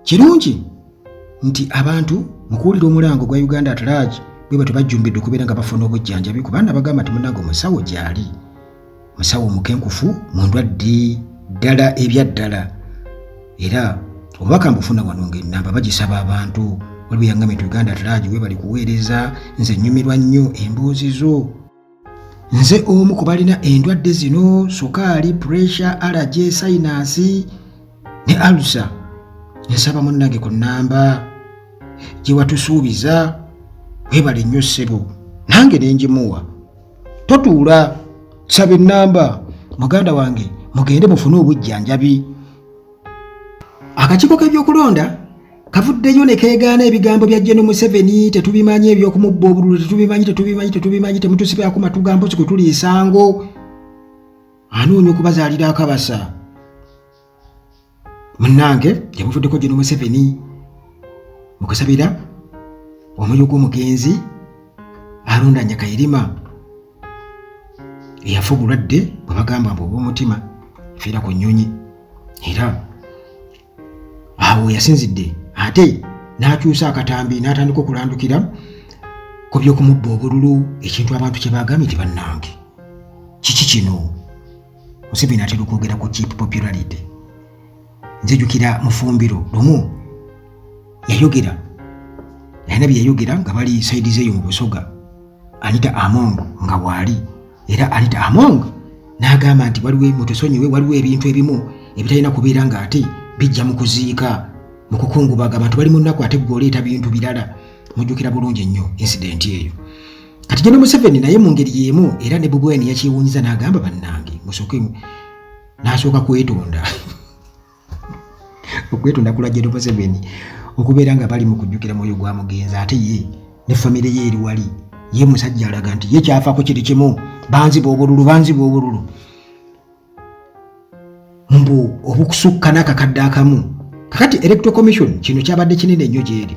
Kirungi nti abantu mu kuwulira omulango gwa Uganda at large bwe batyo bajjumbidde okubeera nga bafuna obujjanjabi, kubanga bagamba nti munnange omusawo gyali, musawo omukenkufu mu ndwadde ddala ebyaddala. Era obubaka mbufuna wano ng'ennamba bagisaba abantu. Waliwo yangambye nti Uganda at large webali kuweereza, nze nnyumirwa nnyo emboozi zo. Nze omu ku balina endwadde zino, sukaali, puresha, alaje, sayinaasi ne alusa. Nsaba munnange ku nnamba gye watusuubiza. Webale nnyo ssebo, nange ne ngimuwa. Totuula, saba ennamba muganda wange, mugende mufune obujjanjabi. Akakiiko k'ebyokulonda kavuddeyo ne keegaana ebigambo bya Gen Museveni, tetubimanyi, ebyokumubba obululu tetubimanyi, tetubimanyi, tetubimanyi, temutusibyako matugambo, si kwe tuliisango. Anoonya okubazaalira akabasa. Munnange, gyebuvuddeko Gen Museveni mu kusabira omwoyo gw'omugenzi Aronda Nyakayirima eyafa obulwadde bwe bagamba mbu obw'omutima, fiira ku nnyonyi, era awo yasinzidde ate n'akyusa akatambi n'atandika okulandukira ku by'okumubba obululu, ekintu abantu kye bagambye nti bannange kiki kino. Museveni atera okwogera ku cheap popularity. Nzijukira Mufumbiro lumu yayogera, alina bye yayogera nga bali side zeeyo mu Busoga, Anita Among nga waali, era Anita Among n'agamba nti waliwo, mutusonyiwe, waliwo ebintu ebimu ebitalina kubeera ng'ate bijja mu kuziika, mu kukungubaga. Abantu bali mu nnaku, ate gwe oleeta bintu birala. Mujjukira bulungi nnyo incident eyo. Kati Gen Museveni naye mu ngeri y'emu, era ne Bobi Wine yakyewuunyiza n'agamba bannange musooke, n'asooka kwetonda, okwetonda kulwa Gen Museveni okubeera nga bali mu kujjukira mwoyo gwa mugenzi, ate ye ne famire ye eri wali. Ye musajja alaga nti ye kyafaako kiri kimu, banziba obululu, banziba obululu mbu obukusukka n'akakadde akamu. Kakati Electoral Commission kino kyabadde kinene nnyo gyeri,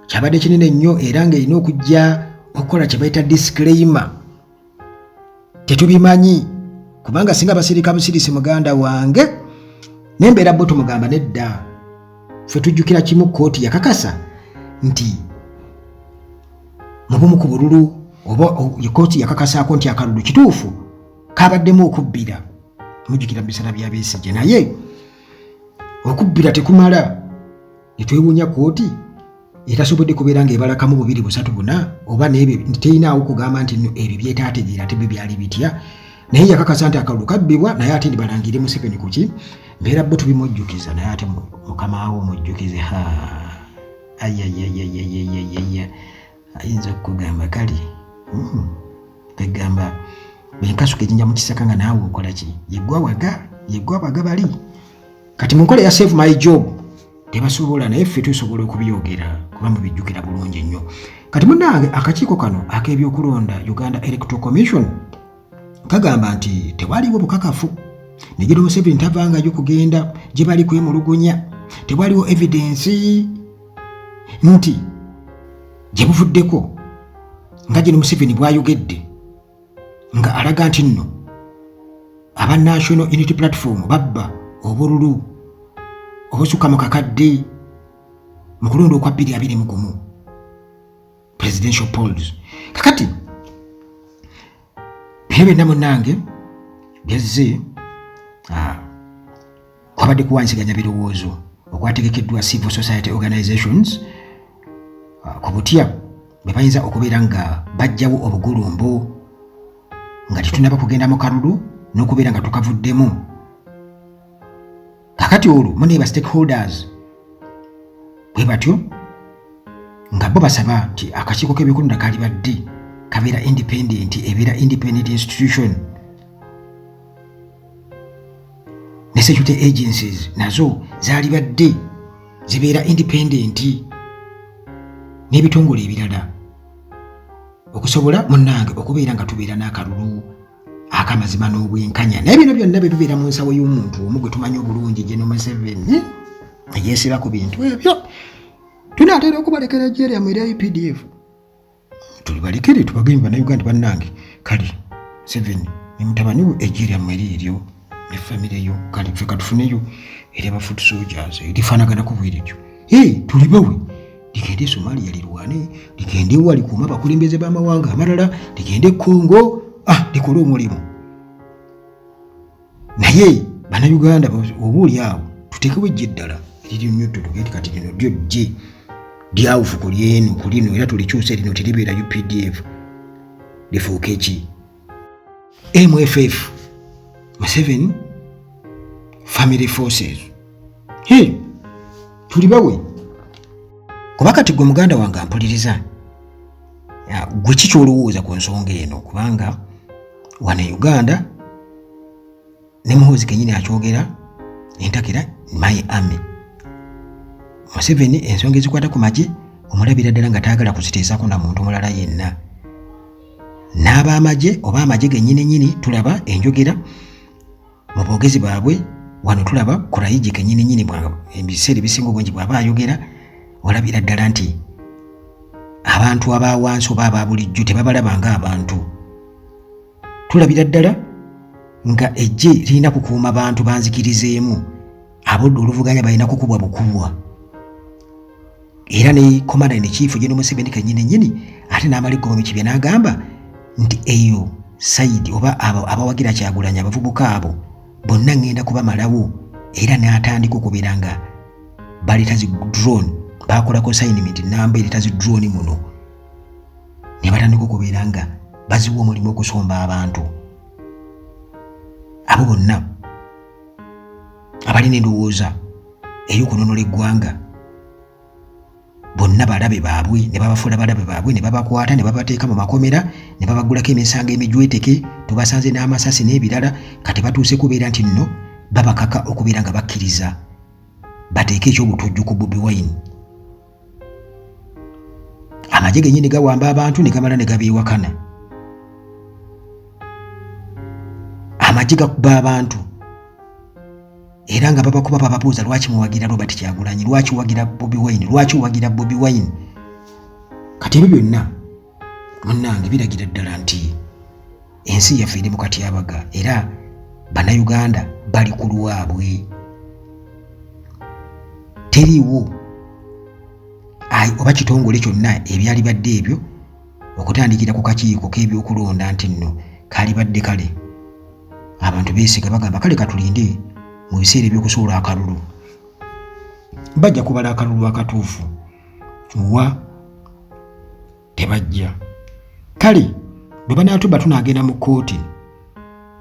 kyabadde kinene nnyo, era ng'erina okujja okukola kye bayita disclaimer, tetubimanyi, kubanga singa basirika busirisi, muganda wange, nembeera bo tumugamba nedda. Ffe tujjukira kimu, kkooti yakakasa nti mu bumu ku bululu, oba kkooti yakakasaako nti akalulu kituufu kabaddemu okubbira. Mujjukira mu biseera bya Besigye, naye okubbira tekumala, netwewuunya kkooti etasobodde kubeera ng'ebalakamu bubiri, busatu, buna, oba n'ebyo terinaawo kugamba nti nno ebyo byetaategeera ate byo byali bitya. Naye yakakasa nti akalulu kabbibwa, naye ate ndibalangire Museveni kuki mbeera bo tubimujjukiza, naye ate mukamaawo omujjukize, ha, ayayayayayayaya, ayinza okukugamba kale kwegamba bwenkasuka ejinja mu kisaka nga naawe okola ki, yeggwa waga, yeggwa waga bali. Kati mu nkola ya save my job tebasobola, naye ffe tusobola okubyogera kuba mubijjukira bulungi nnyo. Kati munnange, akakiiko kano ak'ebyokulonda, Uganda Electoral Commission, kagamba nti tewaliwo bukakafu ne Gen Museveni tavangayo kugenda gye bali kwemulugunya, tewaliwo evidence nti gye buvuddeko nga Gen Museveni bw'ayogedde nga alaga nti nno aba National Unity Platform babba obululu obusukka mu kakadde mu kulonda okwa 2021 presidential polls. Kakati bino byonna munnange byazze kwabadde kuwanyisiganya birowoozo okwategekeddwa civil society organizations ku butya bwe bayinza okubeera nga bajjawo obugulumbo nga tetunaba kugenda mu kalulu n'okubeera nga tukavuddemu. Kakati olwo muneeba stakeholders bwe batyo nga bo basaba nti akakiiko k'ebyokulonda kalibadde kabeera independent, ebeera independent institution, ne security agencies nazo zaalibadde zibeera independent n'ebitongole ebirala, okusobola munnange okubeera nga tubeera n'akalulu akamazima n'obwenkanya. Naye bino byonna bye bibeera mu nsawo y'omuntu omu gwe tumanyi obulungi, Gen Museveni, eyeesiba ku bintu ebyo. Tunaatera okubalekera ejje lyammwe erya UPDF, tulibalekere, tubagambe bannayuganda bannange, kale Museveni ne mutabani we ejje lyammwe liiryo. Ne famire yo. Kale ffe katufuneyo eri aba foot soldiers erifaanaganako bwerityo. Hey, tulibawe ligende e Somalia lirwane, ligende wa likuuma abakulembeze b'amawanga amalala, ligende e Congo, likole omulimu. Naye Bannayuganda oba oli awo tuteekewo ejje eddala eriri nnyo tutuge nti kati lino lyo ggye lyawufu ku lyeno ku lino, era tulikyuse lino teribeera UPDF lifuuke ki? MFF, Museveni Family Forces. Hey, tuli bawe kuba kati gwe muganda wange ampuliriza, gwe ki ky'olowooza ku nsonga eno? Kubanga wano e Uganda ne Muhoozi kenyini akyogera entakera, my army. Museveni ensonga ezikwata ku magye omulabira ddala nga taagala kuziteesako na muntu mulala yenna, n'ab'amagye oba amagye gennyini nnyini. Tulaba enjogera mu boogezi baabwe wano, tulaba Kulayigye kennyini nnyini ebiseera ebisinga obungi bw'aba ayogera, olabira ddala nti abantu aba wansi oba aba bulijjo tebabalaba ng'abantu. Tulabira ddala nga eggye lirina kukuuma bantu banzikirizeemu, abodde oluvuganya balina kukubwa bukubwa. Era ne Commander in Chief General Museveni kennyini nnyini ate n'amala eggoba mu kibya n'agamba nti eyo side oba abo abawagira Kyagulanyi, abavubuka abo bonna ŋŋenda kubamalawo. Era n'atandika okubeera nga baleeta zi drone, bakola consignment namba ereeta zi drone muno, ne batandika okubeera nga baziwa omulimu okusomba abantu abo bonna abalina endowooza ey'okununula eggwanga. Bonna balabe baabwe, ne babafuula balabe baabwe, ne babakwata ne babateeka mu makomera, ne babagulako emisango emijweteke, tubasanze n'amasasi n'ebirala. Kati batuuse kubeera nti nno babakaka okubeera nga bakkiriza bateeke ekyobutujju ku Bobi Wine. Amagye gennyini gawamba abantu ne gamala ne gabeewakana. Amagye gakuba abantu era nga babakuba, bababuuza, "Lwaki muwagira Robert Kyagulanyi? Lwaki wagira Bobi Wine? Lwaki owagira Bobi Wine?" Kati ebyo byonna munnange biragira ddala nti ensi yaffe eri mu katyabaga, era Bannayuganda bali ku lwabwe. Teriiwo oba kitongole kyonna ebyali badde ebyo, okutandikira ku kakiiko k'ebyokulonda nti nno kalibadde kale abantu beesiga, bagamba kale katulinde mu biseera ebyokusobola akalulu, bajja kubala akalulu akatuufu. Wa tebajja. Kale bwe banaatuba tunaagenda mu kkooti,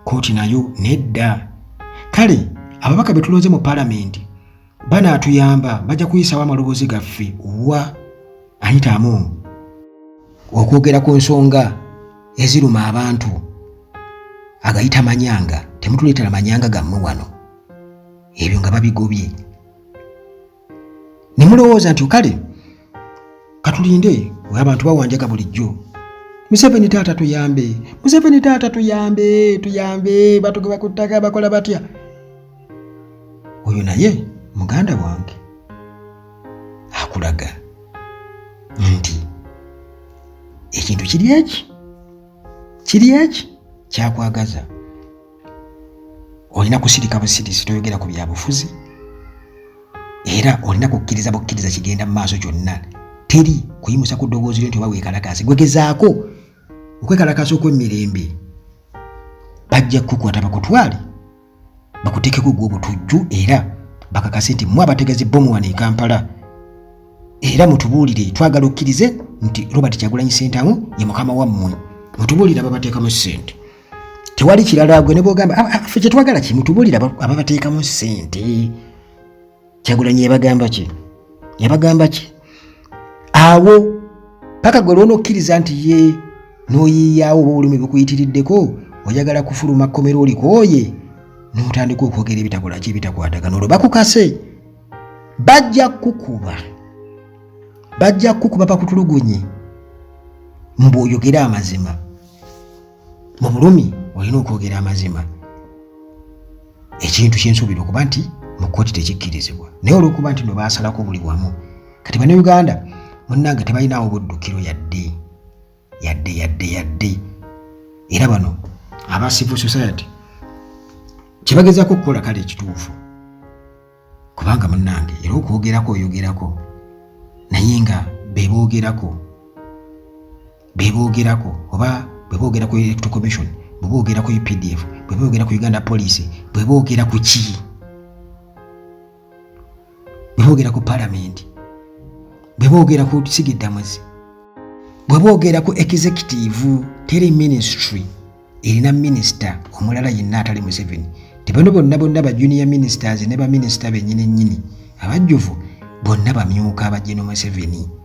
kkooti nayo nedda. Kale ababaka be tulonze mu paalamenti banaatuyamba, bajja kuyisawo amaloboozi gaffe? Wa Anita Among okwogera ku nsonga eziruma abantu agayita manyanga, temutuleetera manyanga gammwe wano. Ebyo nga babigobye, ne mulowooza nti kale katulinde, we abantu bawanjaga bulijjo, "Museveni taata tuyambe, Museveni taata tuyambe, tuyambe, batugoba ku ttaka." Bakola batya? Oyo naye muganda wange akulaga nti ekintu kiri eki, kiri eki kyakwagaza, olina kusirika busirisi, toyogera ku byabufuzi, era olina kukkiriza bukkiriza kigenda mu maaso kyonna. Teri kuyimusa ku ddoboozi lyo nti oba weekalakaasi. Gwegezaako okwekalakaasa okw'emirembe, bajja kukukwata bakutwale bakuteekeko ogw'obutujju, era bakakase nti mmwe abategezi bomu wano e Kampala. Era mutubuulire, twagala okkirize nti Robert Kyagulanyi Ssentamu ye mukama wammwe. Mutubuulire ababateekamu ssente, tewali kirala. Gwe ne bwogamba, "Ah, ah, ffe kyetwagala ki?" Mutubuulire ababateekamu ssente. Kyagulanyi yabagamba ki? Yabagamba ki awo? Paka gwe lwonokkiriza nti ye n'oyiiyaawo oba obulumi bukuyitiriddeko, oyagala kufuluma kkomera, olikooye, n'otandika okwogera ebitakola ki, ebitakwatagana, olwo bakukase, bajja kukuba, bajja kukuba bakutulugunye mbu oyogere amazima. Mu bulumi olina okwogera amazima, ekintu kyensuubira okuba nti mu kkooti tekikkirizibwa, naye olw'okuba nti no baasalako buli wamu, kati Bannayuganda munnange tebalinaawo buddukiro yadde yadde yadde yadde. Era bano aba civil society Kyebagezaako okukola kale ekituufu, kubanga munnange era okwogerako oyogerako, naye nga beboogerako bebogerako oba bweboogera ku Electoral Commission, bwe boogera ku UPDF, bwe boogera ku Uganda Police, bwe boogera ku ki, bwe boogera ku Palamenti, bwe boogera ku siga eddamuzi, bwe boogera ku executive, teri ministry erina minisita omulala yenna atali Museveni. Tebano bonna bonna ba junior ministers ne baminisita bennyini nnyini abajjuvu bonna bamyuka abajeno Museveni.